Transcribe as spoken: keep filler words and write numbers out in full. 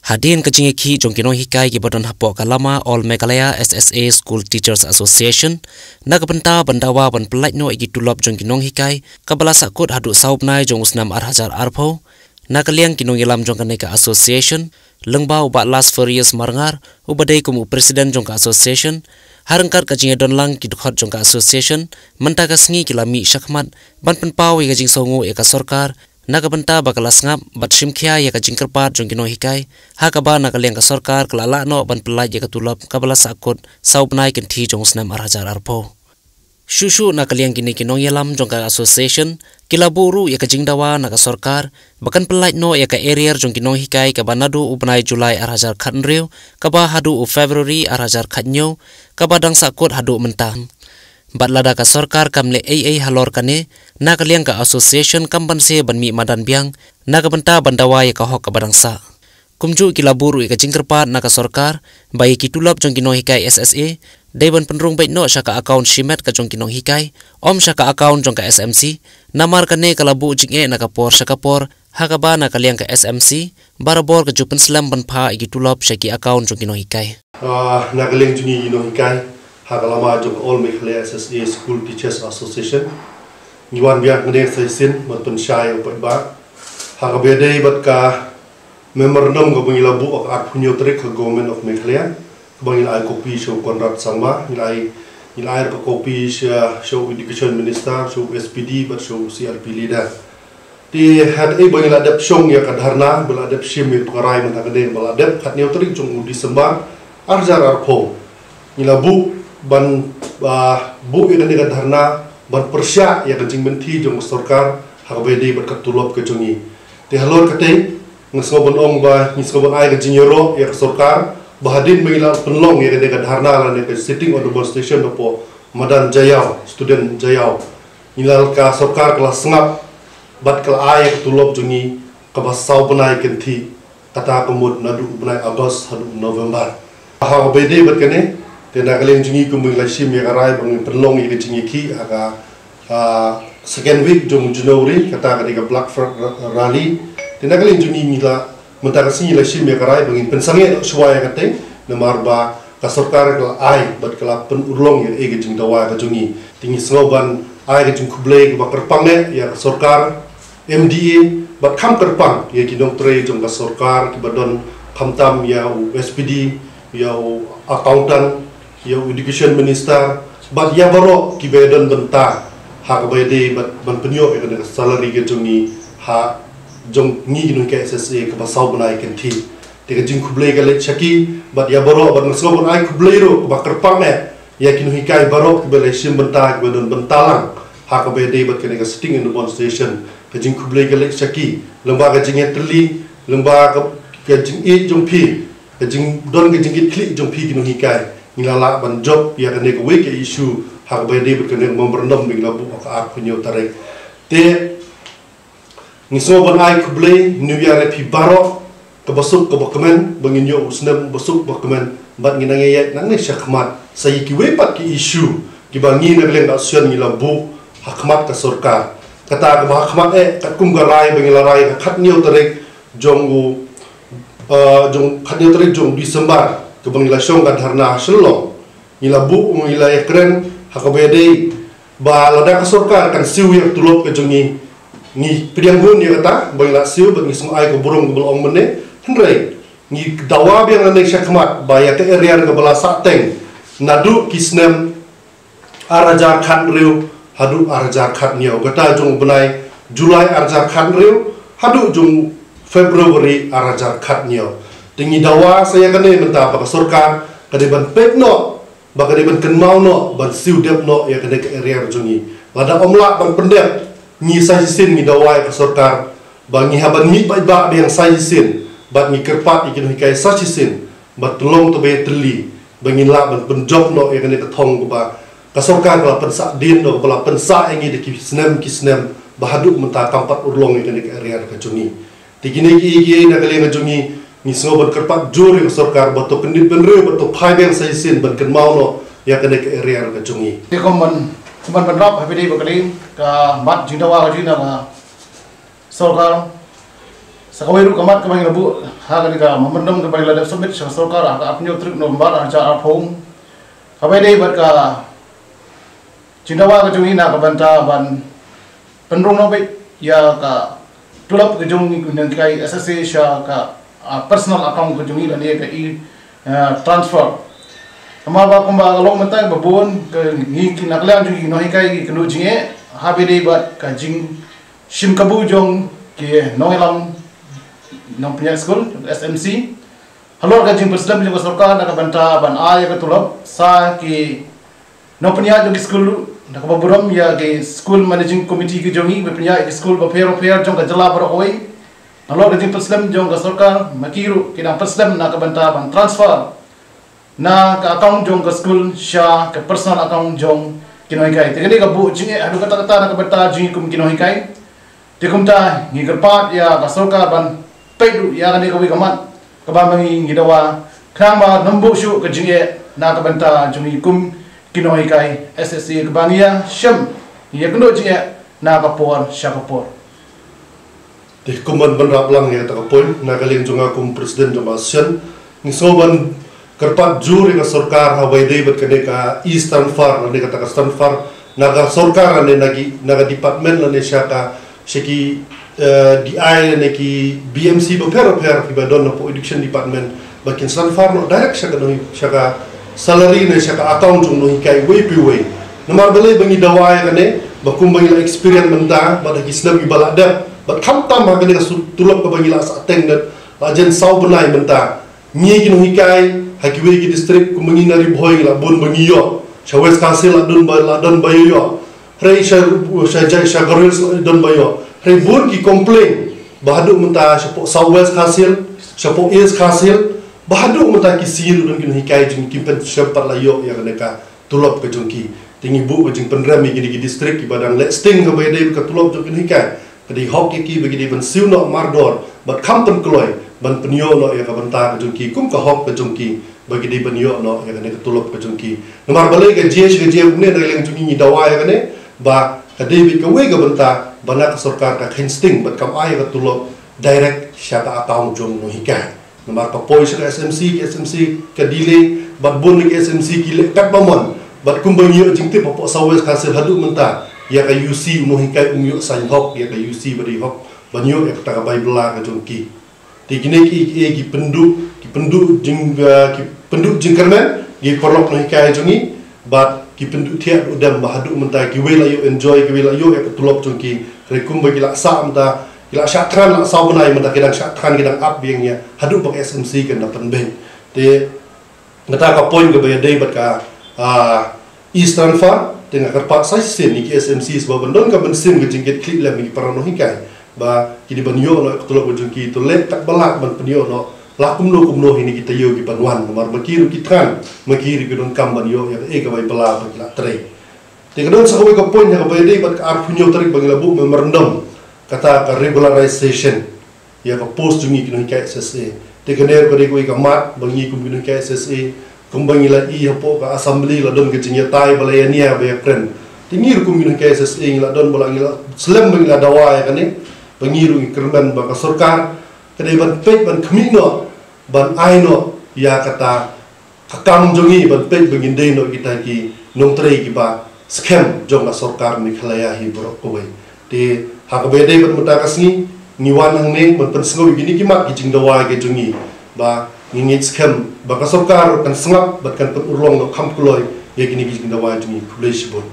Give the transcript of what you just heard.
Hadien ka jingïakhih jong ki nonghikai kiba don hapoh ka lama All Meghalaya S S A School Teachers Association, na ka bynta ban dawa ban pyllait noh ïa ki tulop jong ki nonghikai kaba la sahkut haduh saw bnai jong u snem ar hajar arphew, na ka liang ki nongïalam jong kane ka association, lyngba u Bah Las Furious Marngar, uba dei kum u president jong ka association, ha ryngkat ka jingïadon lang ki dkhot jong ka association, mynta ka sngi ki la mih shakhmat ban pynpaw ïa ka jingsngewnguh ïa ka sorkar, na ka bynta ba ka la sngap bad shim khia ïa ka jingkyrpad jong ki nonghikai, ha kaba na ka liang ka sorkar ka la lah noh ban pyllait ïa ka tulop kaba la sahkut saw bnai kynthih jong u snem ar hajar arphew. Shuh shuh na ka liang kine ki nongïalam jong ka association, ki la buh ruh ïa ka jingdawa na ka sorkar ba kan pyllait noh ïa ka arrear jong ki nonghikai kaba naduh u bnai July ar hajar khathynriew, kaba haduh u February ar hajar khathynñiew, kaba dang sahkut haduh mynta. Bad lada ka sorkar kam leh ei ei halor kane, na ka liang ka association kam banse ban mih madan biang na ka bynta ban dawa ïa ka hok kaba dang sah. Kumjuh ki la buh ruh ïa ka jingkyrpad na ka sorkar ba ïa ki tulop jong ki nonghikai S S A dei ban pynrung beit noh sha ka account shimet ka jong ki nonghikai, ym sha ka account jong ka S M C, namar kane ka la buh jingeh na ka por sha ka por, ha kaba na ka liang ka S M C barabor ka ju pynslem ban phah ïa ki tulop sha ki account jong ki nonghikai. Ah, na ka liang jong ngi ki nonghikai, ha ka lama jong All Meghalaya S S A School Teachers Association, ngi wan biang hangne sa shisien ban pynshai ïa u paidbah ha kaba ïadei bad ka memorandum kaba ngi la buh ha ka arphew hynñiew tarik ha Government of Meghalaya, kaba ngi la ai copy sha u Conrad Sangma, ngi la ai, ngi la ai ka copy sha, sha u Education Minister, sha u S P D bad sha u C R P leader. Te hynrei ba ngi la dep shong ïa ka dharna, ba la dep shim ïa ka rai mynta ka dei ba la dep, khathynñiew tarik jong u December ar hajar arphew, ngi la buh ban, ah, buh ïa kane ka dharna ban pyrshah ïa ka jingmynthih jong ka sorkar ha kaba ïadei bad ka tulop ka jong ngi. Te halor katei, nga sngew ban ong ba ngi sngew ban ai ka jingïaroh ïa ka sorkar ba hadien ba ngi la pynlong ïa kane ka dharna lane ka sitting on demonstration hapoh madan Jaïaw, student Jaïaw, ngi la, ka sorkar ka la sngap bad ka la ai ïa ka tulop jong ngi kaba saw bnai kynthih, kata ka mut naduh u bnai August haduh November. Ha kaba ïadei bad kane, te na ka liang jong ngi kumba ngi la shim ïa ka rai ba ngin pynlong ïa ka jingïakhih ha ka, ah, second week jong January, kata ka dei ka Black Flag Ra-, Rally. Te na ka liang jong ngi, ngi la, mynta ka sngi ngi la shim ïa ka rai ba ngin pynsangeh noh shuwa ïa katei, namar ba ka sorkar ka la ai bad ka la pynurlong ïa ka jingdawa ka jong ngi. Te ngi sngew ban ai ka jingkhublei kaba kyrpang eh ïa ka sorkar, M D A, bad kham kyrpang ïa ki nongtrei jong ka sorkar kiba don, khamtam ïa u S P D, ïa u accountant, ïa u education minister, bad ïa baroh kiba don bynta ha kaba ïadei bad ban pynïoh ïa kane ka salary ka jong ngi, ha jong ngi ki nonghikai S S A kaba saw bnai kynthih. Te ka jingkhublei ka leit sha ki, bad ïa baroh, bad nga sngew ban ai khublei ruh kaba kyrpang eh ïa ki nonghikai baroh kiba la shim bynta, kiba don bynta lang ha kaba ïadei bad kane ka sitting on demonstration. Ka jingkhublei ka leit sha ki lyngba ka jingïatylli, lyngba ka, ka jingïeit jong phi, ka jingdon ka jingkitkhlieh jong phi ki nonghikai, ngi la lah ban jop ïa kane kawei ka issue ha kaba ïadei bad kane ka memorandum ba ngi la buh ha ka arphew hynñiew tarik. Te ngi sngew ban ai khublei, New Year ïa phi baroh, kaba suk kaba kmen, ba ngin ïoh u snem ba suk ba kmen, bad ngin nang ïaid nangne shakhmat sa ïa kiwei pat ki issue kiba ngi na ka liang ka association ngi la buh ha khmat ka sorkar. Kata kaba ha khmat eh, katkum ka rai ba ngi la rai ha ka khathynñiew tarik jong u, ah, jong khathynñiew tarik jong December, kaba ngi la shong ka dharna ha Shillong. Ngi la buh, ngi la ïakren ha kaba ïadei ba lada ka sorkar kan siew ïa ka tulop ka jong ngi, ngi pdiang hun ïa kata ba ngi la siew, bad ngi sngew ai ka burom kaba la ong mynne. Hynrei ngi dawa biang nangne shakhmat ba ïa ka arrear kaba la sahteng naduh ki snem ar hajar khathynriew haduh ar hajar khathynñiew, kata jong u bnai July ar hajar khathynriew haduh jong February ar hajar khathynñiew. Te ngi dawa sa ïa kane mynta ba ka sorkar ka dei ban peit noh, ba ka dei ban kynmaw noh, ban siew dep noh ïa kane ka arrear jong ngi. Lada ym lah ban pyndep, ngi sa shisien ngi dawa ïa ka sorkar ba ngi hap ban mih paidbah biang sa shisien, bad ngi kyrpad ïa ki nonghikai sa shisien ba to long, to ba ïatylli, ba ngin lah ban pynjop noh ïa kane ka thong kaba ka sorkar ka la pynsah dien noh, kaba la pynsah ïa ngi da ki snem ki snem, ba haduh mynta kam pat urlong ïa kane ka arrear ka jong ngi. Te kine kiei kiei na ka liang ka jong ngi, ngi sngew ban kyrpad jur ïa ka sorkar ba to kyndit bynriew, ba to phai biang sa shisien ban kynmaw noh ïa kane ka arrear ka jong ngi. Te kumban, kumban ban rap ha phi dei ba ka dei ka mat jingdawa ka jong ngi na ka sorkar. Sa kawei ruh ka mat kaba ngi la buh ha kane ka memorandum kaba ngi la dep submit sha ka sorkar ha ka arphew tarik November arhajar arphew. Kaba ïadei bad ka jingdawa ka jong ngi na ka bynta ban pynrung noh beit ïa ka tulop ka jong ngi ki nonghikai S S A sha ka, ah, personal account ka jong ngi lane ka e, ah, transfer. Namar ba kumba ka long mynta ba bun ka ngi ki na ka liang jong ngi ki nonghikai ki kynduh jingeh ha kaba ïadei bad ka jing shim kabu jong ki nongïalam nongpynïaid skul, S M C. Halor ka jingpynslem jong ka sorkar na ka bynta ban ai ïa ka tulop sa ki nongpynïaid jong ki skul, na kaba burom ïa ki school managing committee ki jong ngi ba pynïaid ïa ki skul bapher bapher jong ka jylla baroh kawei. Halor ka jingpynslem jong ka sorkar, ma ki ruh ki dang pynslem na ka bynta ban transfer na ka account jong ka skul sha ka personal account jong ki nonghikai. Te kane ka buh jingeh haduh katta katta na ka bynta jong ngi kum ki nonghikai. Te kumta ngi kyrpad ïa ka sorkar ban peit ruh ïa kane kawei ka mat kaba ma ngi ngi dawa, khnang ba ym buh shuh ka jingeh na ka bynta jong ngi kum ki nonghikai S S A kaba ngi ïa shem, ngi ïa kynduh jingeh na ka por sha ka por. Te kumban ban wrap lang ïa kata ka point, na ka liang jong nga kum president jong ka association, ngi sngew ban kyrpad jur ïa ka sorkar ha kaba ïadei bad kane ka e-transfer lane kata ka transfer na ka sorkar lane na ki, na ka department lane sha ka, sha ki, eh, D I lane ki B M C bapher bapher kiba don hapoh education department ba kin transfer noh direct sha ka nonghi-, sha ka salary ne sha ka account jong nonghikai uwei pa uwei. Namar balei ba ngi dawa ïa kane, ba kumba ngi la experience mynta bad ha ki snem kiba la dep, bad khamtam ha kane ka su-, tulop kaba ngi la sah teng dep la jan saw bnai mynta. Ngi ki nonghikai ha kiwei ki district kumba ngi na Ri Bhoi ngi la bun ba ngi ïoh. Sha West Khasi Hills la don ba, la don ba ïoh. Hynrei sha, sha, sha, sha Garo Hills la don ba ïoh. Hynrei bun ki complain ba haduh mynta shapoh South West Khasi Hills, shapoh East Khasi Hills, ba haduh mynta ki sngi ruh don ki nonghikai jong ngi kim pynshem pat la ïoh ïa kane ka tulop ka jong ki. Te ngi buh ka jingpynrem ïa kine ki district kiba dang leh sting kaba ïadei bad ka tulop jong ki nonghikai. Ka dei hok ïa ki ba ki dei ban siew noh mardor bad kham pynkloi ban pynïoh noh ïa ka bynta ka jong ki kum ka hok ka jong ki ba ki dei ban ïoh noh ïa kane ka tulop ka jong ki. Namar balei ka jia sha ka jia kumne, na ka liang jong ngi ngi dawa ïa kane ba ka dei beit kawei ka bynta ba na ka sorkar ka kheiñ sting bad kam ai ïa ka tulop direct sha ka account jong u nonghikai. Namar ka poi sha ka S M C, ka S M C ka delay, bad bun na ka S M C ki leh katba mon. Bad kumba ngi ïoh jingtip hapoh South West Khasi Hills haduh mynta, ïa ka U C u nonghikai um ïoh saiñ hok ïa ka U C ba dei hok ban ïoh ïa kata ka bai bylla ka jong ki. Te kine ki, ki, ki pynduh, ki pynduh jing, uh, ki pynduh jingkyrmen ïa ki paralok nonghikai jong ngi. Bad ki pynduh thiah duh dem ba haduh mynta kiwei la ïoh enjoy, kiwei la ïoh ïa ka tulop jong ki. Hynrei kumba ki la sah mynta, ki la shah thngan la saw bnai mynta ki dang shah thngan, ki dang ap biang ïa haduh ba ka S M C kan da pynbeit. Te kata ka point kaba ïadei bad ka, ah, e-transfer, te nga kyrpad sa shisien ïa ki S M Cs ba ban don ka mynsiem ka jingkit khlieh lem ïa ki para nonghikai ba ki dei ban ïoh noh ka tulop ka jong ki, to leh katba lah ban pynïoh noh la kumno kumno ha kine ki taïew ki ban wan, namar ma ki ruh ki thngan, ma ki ruh ki donkam ban ïoh ïa kaei ka bai bylla ba ki la trei. Te ka don sa kawei ka point ha kaba ïadei bad ka arphew hynñiew tarik ba ngi la buh memorandum, kata ka regularization ïa ka post jong ngi ki nonghikai S S A. Te kane ruh ka dei kawei ka mat ba ngi kum ki nonghikai S S A, kumba ngi la i hapoh ka assembly la don ka jingïatai ba la ïania ba ïakren. Te ngi ruh kum ki nonghikai S S A ngi la don ba la, ngi la slem ba ngi la dawa ïa kane, ba ngi ruh ngi kyrmen ba ka sorkar ka dei ban peit ban khmih noh, ban ai noh ïa kata ka kam jong ngi ban peit ba ngin dei noh kita ki nongtrei kiba skhem jong ka sorkar Meghalaya hi baroh kawei. Te ha kaba ïadei bad mynta ka sngi ngi wan hangne ban pynsngew ïa kine ki mat ki jingdawa ki jong ngi, ba ngi ngeit skhem ba ka sorkar kan sngap bad kan pynurlong noh kham kloi ïa kine ki jingdawa jong ngi. Khublei shibun.